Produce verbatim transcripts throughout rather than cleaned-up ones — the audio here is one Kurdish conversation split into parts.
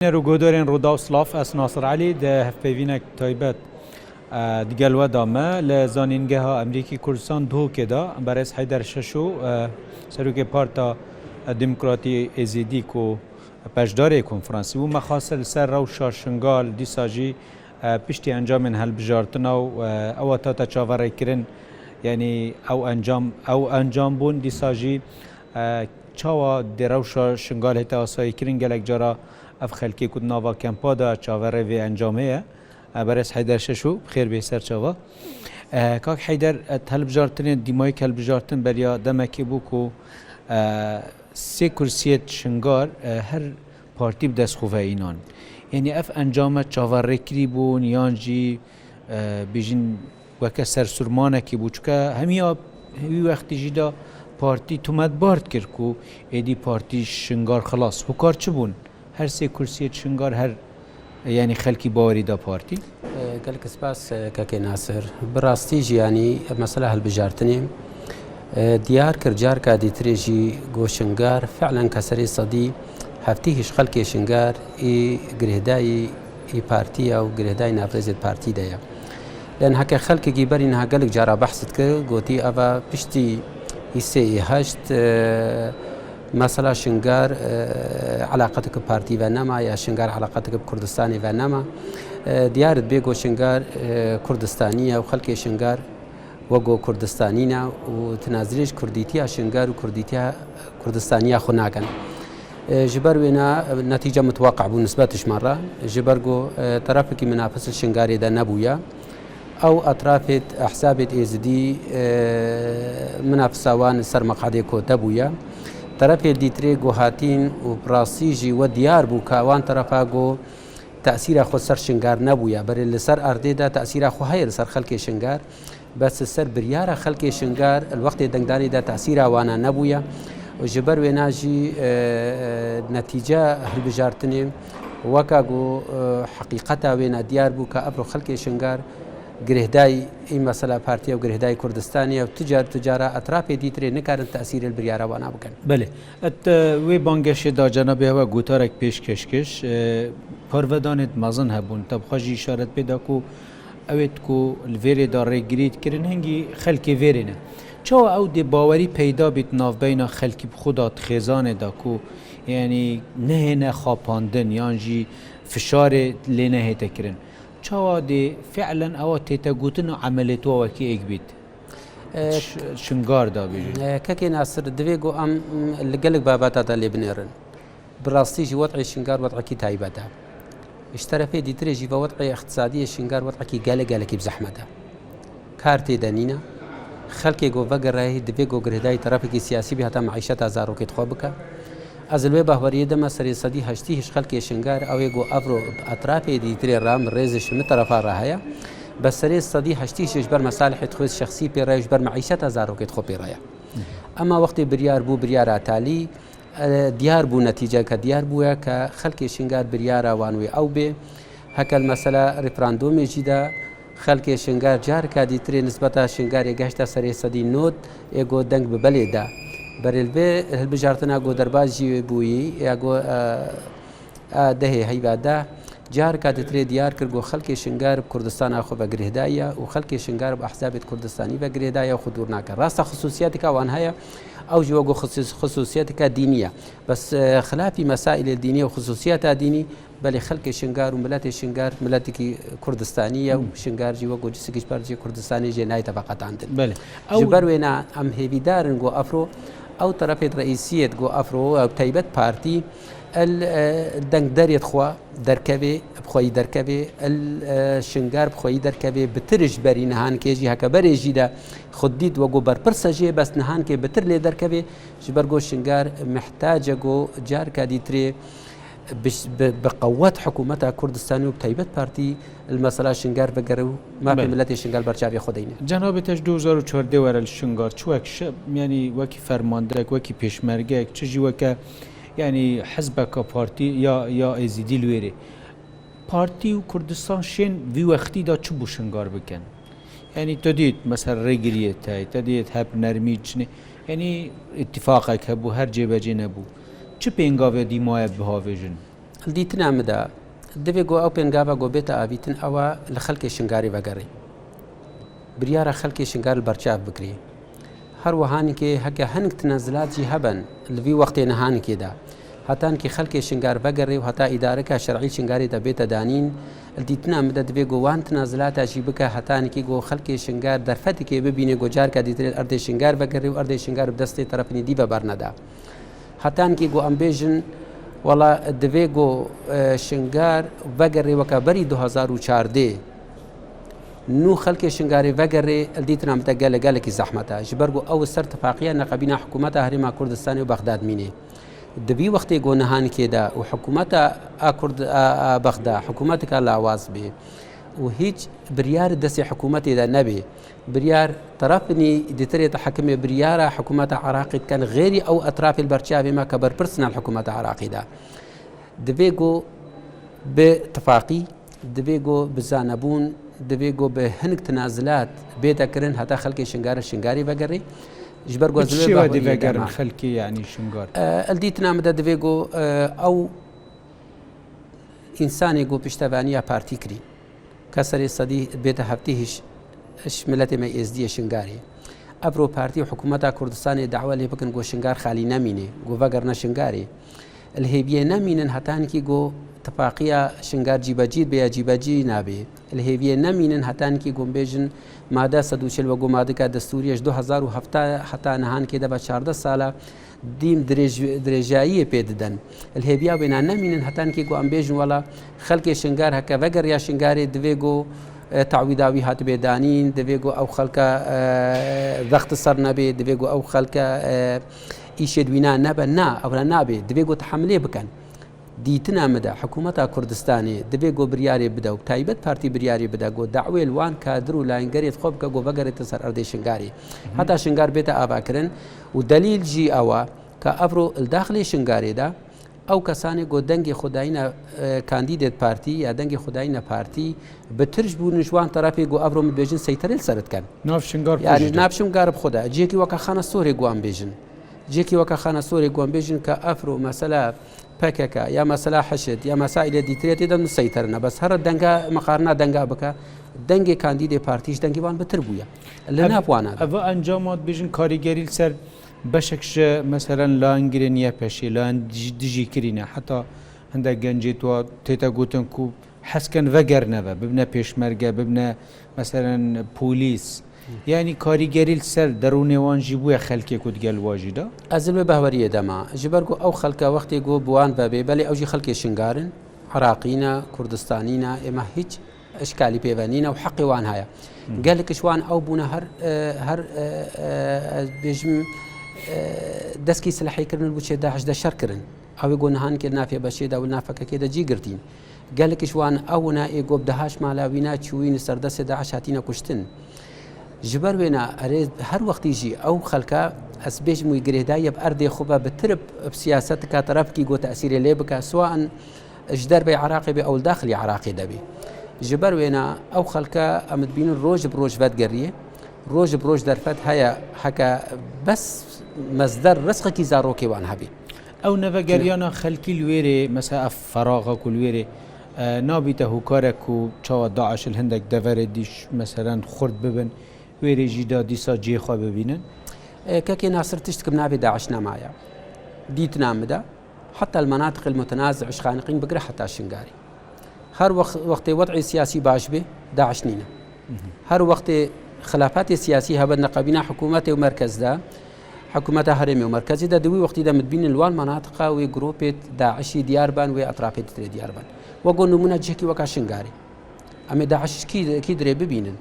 Bîner û guhdarên Rûdaw silav, ez Nasir Elî, di hevpeyvînek taybet, e, digel we de me. Li Zanîngeha Amerîkî Kurdistan Duhokê de berêz Heyder Şeşo, e, serokê Parta Demokratî Êzidî ku beşdarê konferansê bû, me xwest li ser rewşa Şingal, dîsa jî, e, piştî encamên hilbijartina û, e, ewa tate çaverêkirin, yanî ew encam, ew encam bûn, dîsa jî, e, çawa dê rewşa Şingal hête asayîkirin, gelek cara ev xelkê ku di nava kempa de çaverê vê encamê ye. E, berêz Heyder Şeşo, bi xêr bê ser çava. E, kak Heyder, e, hilbijartinê, dîmayî hilbijartin beriya demekê bû ku, e, sê kursiyê Şingal, e, her partî bi dest xwe ve înan. Yanî ev encame çaverêkirî bûn yan jî, e, bêjin weke sersûrmanekî bû. Çunke hemiya wî wextî jî de partî tometbar dikir ku êdî partî Şingal xilas. Hokar çi bûn? Her sê kursiyê Şingal her, yanî xelkî bawerî da partî. E, gelek spas, e, kekê Nasir. Bi rastî jî, yanî, mesela hilbijartinê, e, diyar kir, carka dîtirê jî got Şingal, fi'len ke serê sedî heftî hîş xelkê Şingal ê girêdayî ê partî ya û girêdayî navrêzê partî de ye. Lê heke xelkekî berî niha gelek cara behs dikir, gotî eva piştî ê sê ê heşt, e, mesela Şingal, e, eleqetek bi partî ve nema ya Şingal eleqetek bi Kurdistanê ve nema. E, diyar dibe ku Şingal, e, Kurdistanî ye û xelkê Şingal wek ku Kurdistanî ne û tinazirê ji kurdîtiya Şingal û kurdîtiya Kurdistaniya xwe nakin. E, ji ber wêna, e, netîce mutweqe bû nisbet ji me re. Ji ber ku, e, terefekî minafis li Şingalê de nebûye. Ew etrafê ehzabê êzidî, e, minafisa wan li ser meqedê kote bûye. Terefê dîtirê ku hatîn û bi rastî jî we diyar bû ka wan terefa ku tesîra xwe ser Şingal nebûye. Berê li ser erdê de tesîra xwe heye li ser xelkê Şingal. Bes li ser biryara xelkê Şingal li wextê dengdanê de tesîra wana nebûye. Û ji ber wêna jî, e, e, netîce hilbijartinê weka ku, e, heqîqeta wêna diyar bû ka evro xelkê Şingal girêdayî ê mesela partî ye û girêdayî Kurdistanê ye û tu car, tu cara etrafê dîtirê nikarin tesîrê li biryara wana bikin. Belê. Et, e, wê bangehê da cenabê hewa gotarek pêşkeş kir. E, parvedanê mezin hebûn. Te bi xwe jî îşaret pê da ku ew ê ku li vêrê de rêgirî dikirin, hingî xelkê vêrê ne. Çawa ew dê bawerî peyda bît navbeyna xelkî bi xwe da di xêzanê de ku, yanî, nehêne xapandin yan jî fişarê lê nehête kirin? Çawa dê fi'len ewa tête gotin û emelê to wekî êk bît? E, Ş-, Şingar da bêjin. E, kekê Nasir, divê ku em, m, li gelek babeta de lê binêrin. Bi rastî jî wed'ê Şingar wed'ekî taybet e. Ji terefê dîtirê jî ve wed'ê îqtisadî yê Şingar wed'ekî gelek gelekî bi zehmet e. Kar tê de nîne. Xelkê ku vegerayî divê ku girêdayî terefekî siyasî bî heta meîşeta zarokê xwe bike. Ez li wê bahweriyê de me serê sedî heştî hişt xelkê Şingar ew ê ku evro bi etrafê dîtirê re min rêzê ji min terefa re heye. Bes serê sedî heştî hişt ji ber mesalihê xwe şexsî pê re ye, ji ber meîşeta zarokê xwe pê re ye. Ema wextê biryar bû, biryara talî, e, diyar bû, netîceke diyar bûye ke xelkê Şingar biryara wan wê ew bê. Heke li mesela referandûmê jî de xelkê Şingar carika dîtirê nisbeta Şingarê gehişte serê sedî nod, ê got deng bi belê de. Berê li vê hilbijartina got derbas jî bûyî, ya got, e, a dehê heyva de carika dîtirê diyar kir ku xelkê Şingar bi Kurdistana xwe ve girêdayî ye û xelkê Şingar bi ehzabê Kurdistanî ve girêdayî ye û xwe dûr nake. Rasta xisûsiyetika wan heye, ew jî wek xisûs-, xisûsiyetika dînî ye. Bes, e, xilafî mesaîlê dînî û xisûsiyeta dînî, belê xelkê Şingar û miletê Şingar miletekî Kurdistanî ye û Şingar jî wek cisikî ji ber cihê Kurdistanê jê nayê teveqetandin. Belê. Ji ber wêna em hêvîdar in ku evro ew terefê reîsiyê ku evro ew teybet partî, El, e, dengderêt xwe derkevê, bi xweyî derkevê, el, e, Şingar bi xweyî derkevê, bi tirî ji berî nihankê jî heke berê jî de xwe dît wek ku berpirse jê, bes nihankê bi tir lê derkevê, ji ber ku Şingar mihtac e ku carika dîtirê bi, bi, bi qewet hikûmeta Kurdistanê û bi taybet partî li mesela Şingar vegere û mafê Belê. miletê Şingar ber çavê xwe deyne. Cenabê te ji du hezar û çardeh were li Şingar, çi wek şe-, yanî wekî fermanderek, wekî pêşmergeyek, çi jî weke Yanî hizbeka partî ya, ya Êzidî li wêrê. Partî û Kurdistan şên vî wextî de çi bû Şingar bikin? Yanî tu dît, mesela rêgiriyê tey, te dît hep nermî çinê. Yanî îtîfaqek hebû, her cêbecê nebû. Çi pêngavê dî maye bihavêjin? Li dîtina min de divê ku ew pêngava ku bête avîtin ew e li xelkê Şingarê vegerê. Biryara xelkê Şingar li berçav bikirê. Her wiha nikê heke hinek tinazilat jî heben li vî wextê niha nikê de. Heta nikê xelkê Şingar vegerê û heta îdareka şer'î Şingarê de bête danîn, li dîtina min de divê ku wan tinazilata jî bike heta nikê ku xelkê Şingar derfetekê bibîne ku carka dîtirê li erdê Şingar vegerê û erdê Şingar bi destê terefên dî ve berneda. Heta nikê ku em bêjin, wela divê ku, e, Şingar vegerê weke berî du hezar û çardeh. Nû xelkê Şingarê vegerê, li dîtina min de gelek, gelekî zehmet e. Ji ber ku ew ser tifaqiya neqebîna hikûmeta Herêma Kurdistanê û Bexdad mînê. Di vî wextê ku niha nikê de û hikûmeta a Kurd-, a, a Bexda, hikûmeteka lawaz bê û hîç biryar destê hikûmetê de nebê, biryar terefnî dîtirê te hekimê biryara hikûmeta Iraqê dikin, xêrî ew etrafê li berçavê me ke berpirs ne li hikûmeta Iraqê de. Divê ku bi tifaqî, divê ku bi zanebûn, divê ku bi hinek tinazilat bête kirin heta xelkê Şingarê Şingarê vegerê. Ji ber ku Bi çi ez li wê şêwedî bahweriyê vegerin dema. Xelkê, yanî Şingar? E, li dîtina min de divê ku, e, ew însanê ku piştevaniya partî kirî, ke serê sedî bête heftê hîş, ji miletê me Êzdiyê Şingarê. Evro partî û hikûmeta Kurdistanê dawe lê bikin ku Şingar xalî nemîne, ku vegerine Şingarê. Li hêviyê nemînin heta nikî ku tifaqiya Şingar cîbecî bê ya cîbecî nabê. Li hêviyê nemînin heta nikî ku em bêjin made sed û çil wek ku madeka destûrî ye ji du hezar û heft heta nihankê de ve çardeh sal e. Dîm dirêj-, dirêjayiyê pê didin. Li hêviya wêna nemînin heta nikê ku em bêjin wela xelkê Şingar heke vegeriya Şingarê divê ku, e, tawîda wî hatibê danîn, divê ku ew xelke, e, zext ser nebê, divê ku ew xelke, e, îşê di wîna nebe. Na, ewra nabê. Divê ku tehemilê bikin. Dîtina min de, hikûmeta Kurdistanê divê ku biryarê bide û bi taybet partî biryarê bide ku dawê li wan kadir û layîngerê xwe bike ku vegerête ser erdê Şingarê. Heta Şingar bête avakirin û delîl jî ew e ke evro li daxilê Şingarê de ew kesanê ku dengê xwe dayîne, e, kandîdê partî ya dengê xwe dayîne partî bi tirş bûn ji wan terefê ku evro min dibêjin seyterê li ser dikin. Nav Şingar Yanî pijî de. Nav Şingar bi xwe de. Cihekî weke Xana Sorê ku em bêjin. Cihekî weke Xana Sorê ku em bêjin ke evro mesela P K K ya mesela HIŞD ya mesaîlê dîtirê tê de museyterine. Bes here denga miqarina denga bike, dengê kandîdê partî ji dengê wan bitir bûye. Li Ev, nav wana de. Ev encama dibêjin karîgerî li ser beşek ji, meselen, layengirên Y P Ş'ê, layên dijî, dijî kirî ne. Heta hindek gencê tu tête gotin ku hez ken vegerine ve, bibine pêşmerge, bibine, meselen, polîs. Yanî karîgerî li ser derûnê wan jî bûye xelkê ku digel wa jî de? Ez li wê behweriyê de me. Ji ber ku ew xelke wextê ku bi wan ve bê, belê ew jî xelkê Şingar in, Iraqî ne, Kurdistanî ne, ême hîç işkalî pê ve nîne û heqê wan heye. Gelek ji wan ew bûne her, e, her, e, e, ez bêjim, e, destgî silahî kirin û çê DAIŞ de şer kirin. Ew ê ku niha nikê li nav Y P Ş'ê de û li nav P K K'ê de cî girtîn. Gelek ji wan ew ne ê ku bi DAIŞ mala wî ne çûyîn li ser destê DAIŞ hatîne kuştin. Ji ber wêna erê her wextî jî ew xelka ez bêjim wî girêdayî ye bi erdê xwe ve bi tirib bi siyasetika terefkî ku tesîrê lê bike, siwa in ji derveyê Iraqê bê ew li daxilî Iraqê de bê. Ji ber wêna ew xelka em dibînin roj bi roj vedigeriyê, roj bi roj derfet heye heke bes mezder rizqekî zarokê wan hebî. Ew nevegeriyana xelkî li wêrê, mesela ev feraxa ku li wêrê, e, nabîte hokarek ku çawa DAIŞ li hindek deverê dîş, meselen, xurt bibin, wêrê jî da dîsa cihê xwe bibînin? E, kekê Nasir, tiştik bi navê DAIŞ nemaye. Dîtina min de, heta li menatiqê li mutenazi û xaniqîn bigire heta Şingarê. Her wext, wextê wed'ê siyasî baş bê, DAIŞ nîne. Her wextê xilafetê siyasî hebe neqebîna hikûmetê û merkez de, hikûmeta herêmê û merkezê de, di wî wextî de min dibînin li wan menatiqa wê grûpê DAIŞî diyar ben, wê etrafê dîtirê diyar ben. Wek ku nimûne cihekî weka Şingarê. Em ê DAIŞ kî, kî dirê bibînin?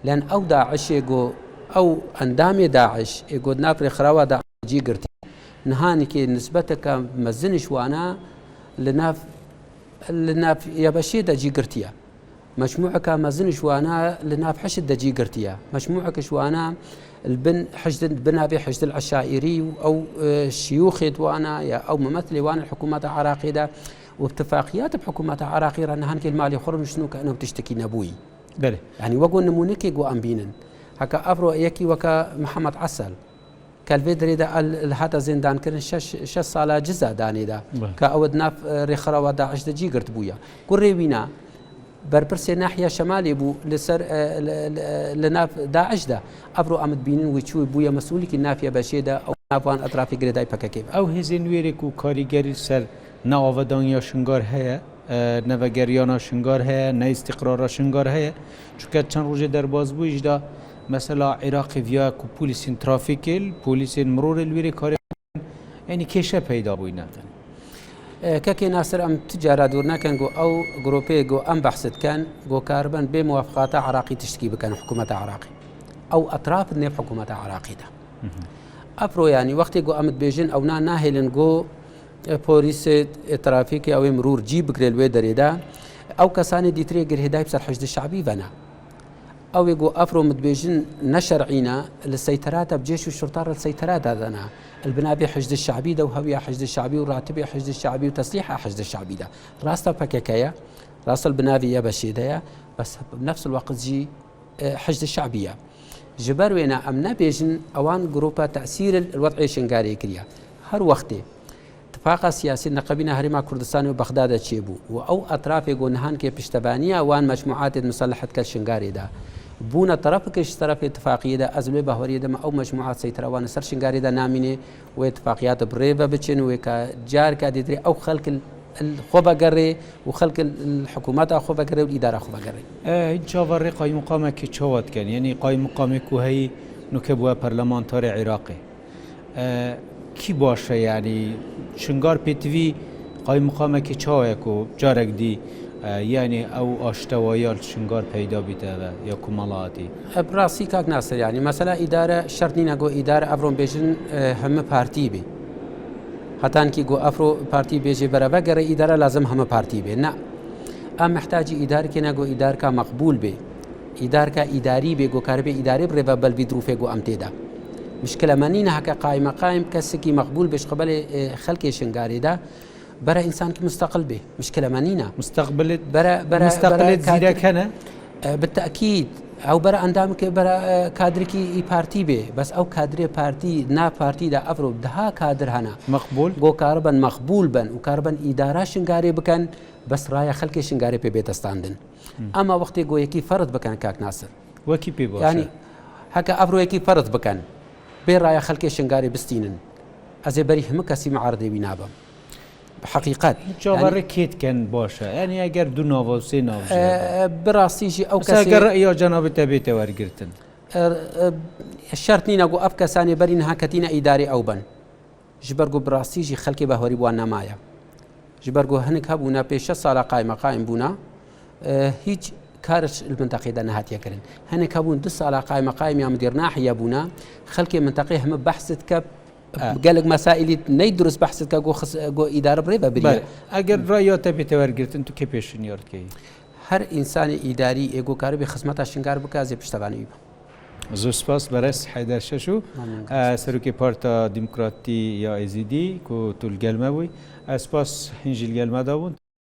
Len ew DAIŞê ku, ew endamê DAIŞ ê ku di nav rêxirawa DAIŞ cî girtî. Niha nikê nisbeteke mezin ji wana li nav li nav YPŞ'ê de cî girtiye. Mecmûeka mezin ji wana li nav HIŞD de cî girtiye. Mecmûek ji wana li bin HIŞD, bi navê HIŞD el-Eşaîrî û ew, e, şiyûxê di wana ya ew mimethilê wan li hikûmeta Iraqê de û bi tifaqiyat bi hikûmeta Iraqê re niha nikê li malê xwe rûniştin û ke ew tiştekî nebûyî. Belê. Yanî wek ku nimûnekê ku em bînin. Heke evro yekî weke Mihemed Esel, Ke li vê derê de el, li hata zêndankirin şeş, şeş sala ciza danê de. Belê. Ke ew di nav, e, rêxirawa DAIŞ de cî girtibûye. Ku rê wîna, berpirsê nahiya Şemalê bû li ser, e, li, li, li nav DAIŞ de. Evro em dibînin wî çû bûye mesûlekî nav YBŞ'ê de, ew nav wan etrafê girêdayî PKK ve. Ew hêzên wêrê ku karîgerî li ser neavedaniya Şingar heye, e, nevegeriyana Şingar heye, neîstiqrara Şingar heye. Çunke çend rojê derbas bû, ji da mesela Iraqê viya ku polîsên trafîkê, polîsên mirorê li wêrê karê, yanî kêşe peyda bûyne. E, Kekê Nasir, em tu cara dûr nekin ku ew grûpê ku em behs dikin, ku karibin bê muwafaqata Iraqî tiştekî bikin, hikûmeta Iraqî. Ew etraf nêv hikûmeta Iraqî de. Mhm. Evro yanî wextê ku em dibêjin, ewna nahêlin ku e, polîsê, e, trafîkê ew ê mirûr cî bigire li wê derê de, ew kesanê dîtirê girêdayî bi ser Hişdî Şabî ve ne. Ew ê ku evro em dibêjin ne şer'î ne, li seyterata bi cêş û şurta re li seyterata de ne. Li binavê Hişdî Şabî de û hewiya Hişdî Şabî û ratibê Hişdî Şabî û teslîha Hişdî Şabî de. Rasta PKK ye, rasta li binavê YBŞ'ê de ye, bes bi nefs el-weqt jî e, Hişd Şabî ye. Ji ber wêne em nebêjin ewan grûpa tesîr li wed'ê Şingarê kiriye. Her wextê tifaqa siyasî neqebîna Herêma Kurdistanê û Bexdadê çêbû û ew etrafê ku nihankê piştevaniya wan mecmuatê di miselehê diket Şingarê de bûne terefek ji terefê tifaqiyê de, ez li wê baweriyê de me ew mecmuat seytera wan li ser Şingarê de namîne. Wê tifaqiyat bi rê ve biçin, wê ka carka dîtirê ew xelk li xwe vegerê û xelk li hikûmeta xwe vegerê û li îdara xwe vegerê. E, hîn çaverê qaymiqamekî çawa dikin? Yanî qaymiqamê ku heyî nuke bûye perlemantarê Iraqê. E, kî baş e, yanî Şingar pêtivî qaymiqamekî çawa ye ku carek dî, e, yanî ew aştewayiya li Şingar peyda bîte ve ya ku mala hatî? E, bi rastî kak Nasir, yanî mesela îdare şert nîne ku îdare evron bêjin, e, heme partî bê. Hetankî ku evro partî bêjê bere vegere îdare lazim heme partî bê. Ne. Em mihtacî îdarkê ne ku îdarka meqbûl bê. Îdarka îdarî bê ku karibê îdarê bi rê ve bel vî dirûfê ku em tê de. Mişkile me nîne heke qaymeqayim kesekî meqbûl bê ji qebelê, e, xelkê Şingarê de. Bere însankî musteqil bê. Mişkile me nîne. Musteqbilê, bere, bere, musteqilê bere zîrek kadir-, hene? E, bi tekîd. Ew bere endamekê bere, e, kadrekî î partî bê. Bes ew kadrê partî, nav partî de evro daha kadir hene. Meqbûl. Go karibin meqbûl bin û karibin îdara Şingarê bikin, bes raya xelkê Şingarê pê bê destandin. Hı. Ama wextê go yekî ferz bikin kak Nasir. Wekî pê baş e. Yanî, heke evro yekî ferz bikin, bê raya xelkê Şingarê bistînin. Ez ê berî hemû kesî miaridê wî nabim. Bi heqîqet. Çaverê kê dikin baş e? Yanî eger du nava, sê nav jî hebe. E, e, bi rastî jî ew kesê. Mesela eger reya cenabê te bête wergirtin. E, e, şert nîne ku ev kesanê berî niha ketîne îdarê ew bin. Ji ber ku bi rastî jî xelkê behwerî bi wan nemaye. Ji ber ku hinek hebûne pê şeş sala qaymeqayim bûne, e, hîç kar li minteqê de nehatiye kirin. Hinek hebûn du sala qaymeqayim ya midîr nahiye bûne, xelkê minteqê heme behs dike, E. Gelek mesaîlî ney durust behs dike ku xis-, ku îdare bi rê ve biriye. Belê. Eger raya te bête wergirtin, tu kê pêşniyar dikeyî? Her însanê îdarî ê ku karibê xizmeta Şingar bike, ez ê piştevanî wî bim. Zû spas, berêz Heyder Şeşû, Memnun. E, Serokê Parta Demokratî ya Êzidî, ku tu li gel me bûyî. Ez spas hîn jî li gel me de bûn.